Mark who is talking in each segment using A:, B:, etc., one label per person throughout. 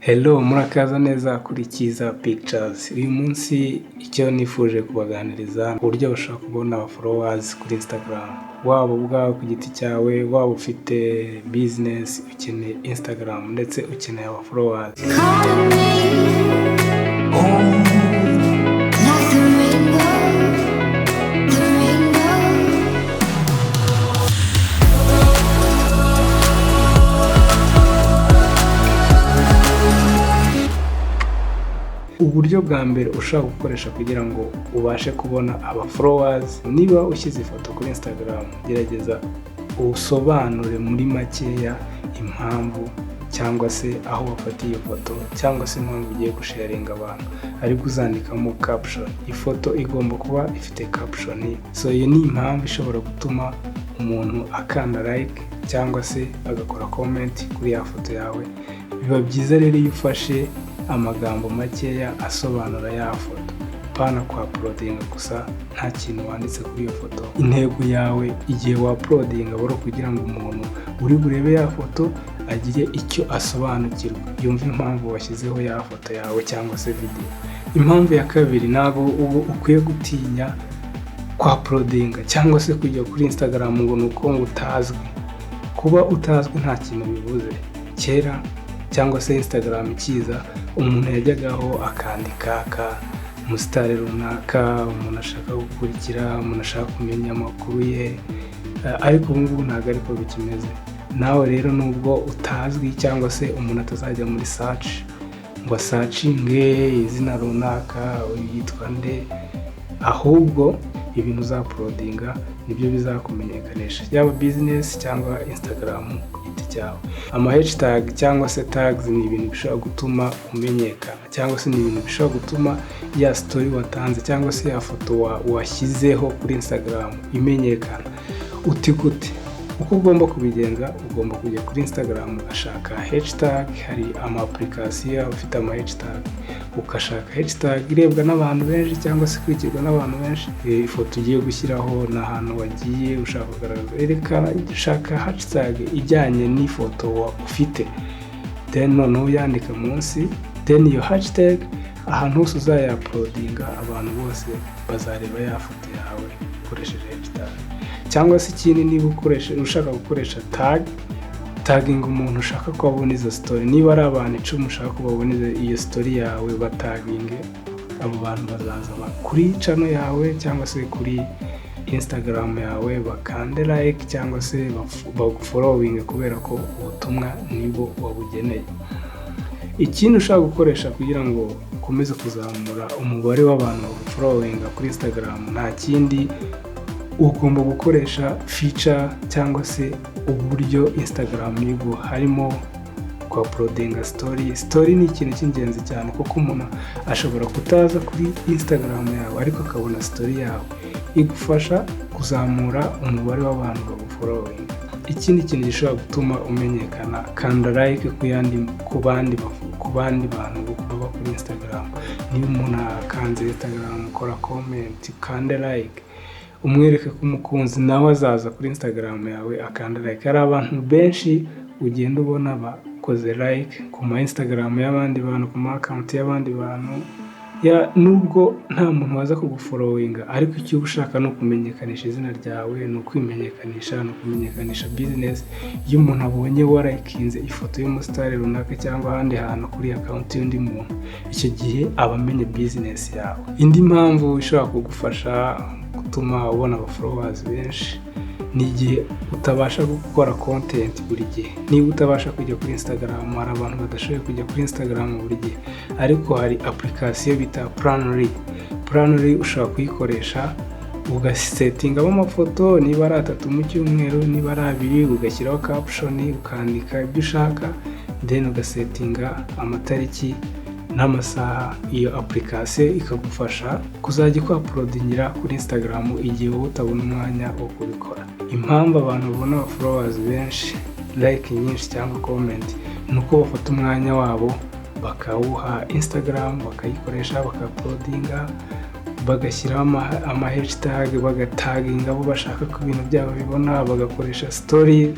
A: Hello, murakaza neza kuri Cyiza Pictures. Uyu munsi icyo nifuje kubaganiriza, uburyo bashobora kubona aba followers kuri Instagram. Waba ubwawe ku giti cyawe, waba ufite business, ukeneye Instagram ndetse ukeneye aba followers.
B: Calling me like the rainbow, the rainbow.
A: Uburyo bwa mbere ushobora gukoresha kugira ngo ubashe kubona aba followers: niba ushyize ifoto kuri Instagram, gerageza usobanure muri makeya impamvu cyangwa se aho wafatiye iyo foto cyangwa se impamvu ugiye gusharinga abantu, aribwo uzandikamo caption. Ifoto igomba kuba ifite caption. So iyo ni impamvu ishobora gutuma umuntu akanda like cyangwa se agakora comment kuri ya foto yawe. Biba byiza rero iyo ufashe amagambo makeya asobanura ya foto, apana kwa uploadinga gusa nta kintu wanditse kuri iyo foto. Intego yawe igihe wa uploadinga aba ari ukugira ngo umuntu uri burebe ya foto agire icyo asobanukirwa, yumve impamvu washyizeho ya foto yawe cyangwa se video. Impamvu ya kabiri, ntabwo uba ukwiye gutinya kwa uploadinga cyangwa se kujya kuri Instagram ngo ni uko ngo utazwi. Kuba utazwi nta kintu bivuze. Kera cyangwa se Instagram ikiza, umuntu yajyagaho akandika ka umusitari runaka umuntu ashaka gukurikira, umuntu ashaka kumenya amakuru ye, ariko ubu ngubu ntabwo ariko bikimeze. Nawe rero nubwo utazwi cyangwa se umuntu atazajya muri search ngo asearchinge izina runaka, uyu yitwa nde, ahubwo ibintu uzauploadinga nibyo bizakumenyekanisha, yaba business cyangwa Instagram ku giti cyawe. Ama hashtag cyangwa se tags ni ibintu bishobora gutuma umenyekana, cyangwa se ni ibintu bishobora gutuma ya story watanze cyangwa se ya foto washyizeho kuri Instagram imenyekana. Uti gute? Uko ugomba kubigenza, ugomba kujya kuri Instagram ugashaka hashtag. Hari ama application afite ama hashtag, ugashaka hashtag irebwa n'abantu benshi cyangwa se ikurikirwa n'abantu benshi. Ifoto ugiye gushyiraho ni ahantu wagiye ushaka kugaragaza, erekana, shaka hashtag ijyanye n'ifoto ufite, then noneho uyandika munsi. Then iyo hashtag ahantu hose uzayauploadinga, abantu bose bazareba ya foto yawe ukoresheje hashtag. Cyangwa se ikindi, niba ukoresha, ushaka gukoresha tag, taginga umuntu ushaka ko abona izo story. Niba ari abantu 10 ushaka ko babona iyo story yawe, bataginge. Abo bantu bazaza kuri channel yawe cyangwa se kuri Instagram yawe, bakande like cyangwa se bagufollowinge, kubera ko ubutumwa nibo wabugeneye. Ikindi ushaka gukoresha kugira ngo ukomeze kuzamura umubare w'abantu bagufollowinga kuri Instagram, nta kindi, ugomba gukoresha feature cyangwa se uburyo Instagram iguha, harimo kuuploadinga story. Story ni ikintu cy'ingenzi cyane, kuko umuntu ashobora kutaza kuri Instagram yawe ariko akabona story yawe, igufasha kuzamura umubare w'abantu bagufollowinga. Ikindi kintu gishobora gutuma umenyekana, kanda like ku yandi ku bandi bantu baba kuri Instagram. Niba umuntu akanze Instagram, ukora comment, ukande like, umwereke ko umukunzi, nawe azaza kuri Instagram yawe akanda like. Hari abantu benshi ugenda ubona bakoze like ku ma Instagram y'abandi bantu, ku ma account y'abandi bantu. Ya, nubwo nta muntu waza kugufollowinga, ariko icyo uba ushaka ni ukumenyekanisha izina ryawe, ni ukwimenyekanisha, ni ukumenyekanisha business. Iyo umuntu abonye walikinze ifoto y'umusitari runaka cyangwa ahandi hantu kuri account y'undi muntu, icyo gihe aba amenye business yawe. Indi mpamvu ishobora kugufasha gutuma ubona aba followers benshi ni igihe utabasha gukora content buri gihe. Niba utabasha kujya kuri Instagram, hari abantu badashoboye kujya kuri Instagram buri gihe, ariko hari application bita Planoly. Planoly ushobora kuyikoresha ugasettingamo amafoto, niba ari atatu mu cyumweru, niba ari abiri, ugashyiraho caption, ukandika ibyo ushaka, then ugasettinga amatariki n'amasaha. Iyo application ikagufasha kuzajya ikuuploadingira kuri Instagram igihe wowe utabona umwanya wo kubikora. Impamvu abantu babona aba followers benshi, like nyinshi cyangwa comment, ni uko bafata umwanya wabo bakawuha Instagram, bakayikoresha, bakauploadinga, bagashyiraho ama hashtag, bagataginga abo bashaka ko ibintu byabo bibona, bagakoresha story.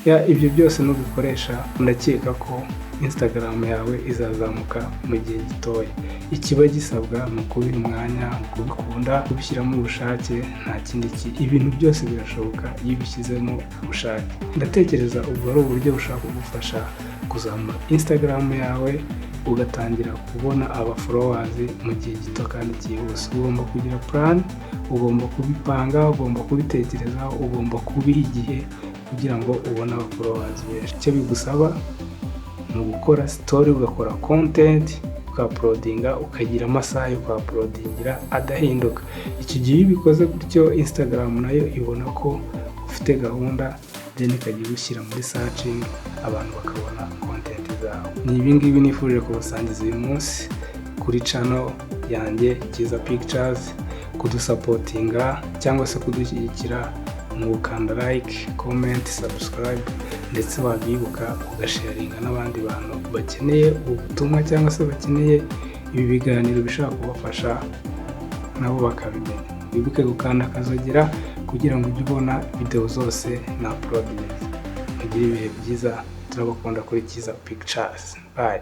A: Ya, ibyo byose nubikoresha ndakeka ko Instagram yawe izazamuka mu gihe gitoya. Ikiba gisabwa ni ukubiha umwanya, kubikunda, kubishyiramo ubushake, nta kindi. Ibintu byose birashoboka iyo ubishyizemo ubushake. Ndatekereza ubwo ari uburyo bushobora kugufasha kuzamura Instagram yawe, ugatangira kubona aba followers mu gihe gito kandi cyihuse. Ugomba kugira plan, ugomba kubipanga, ugomba kubitekerezaho, ugomba kubiha igihe kugira ngo ubone aba followers benshi. Icyo bigusaba ni ugukora story, ugakora content, uka uploadinga, ukagira amasaha yo kwa uploadingira adahinduka. Icyo gihe iyo ubikoze gutyo, Instagram nayo ibona ko ufite gahunda, then ikajya igushyira muri searching, abantu bakabona content zawe. Ni ibingibi nifuje kubasangiza uyu munsi kuri channel yanjye Cyiza Pictures. Kudusupportinga cyangwa se kudushyigikira mu gukanda like, comment, subscribe, ndetse wabyibuka ugasharinga n'abandi bantu bakeneye ubu butumwa cyangwa se bakeneye ibi biganiro bishobora kubafasha, nabo bakabimenya. Wibuke gukanda akazogera kugira ngo ujye ubona videwo zose na uploadinze. Mugire ibihe byiza, turabakunda kuri Cyiza Pictures. Bye.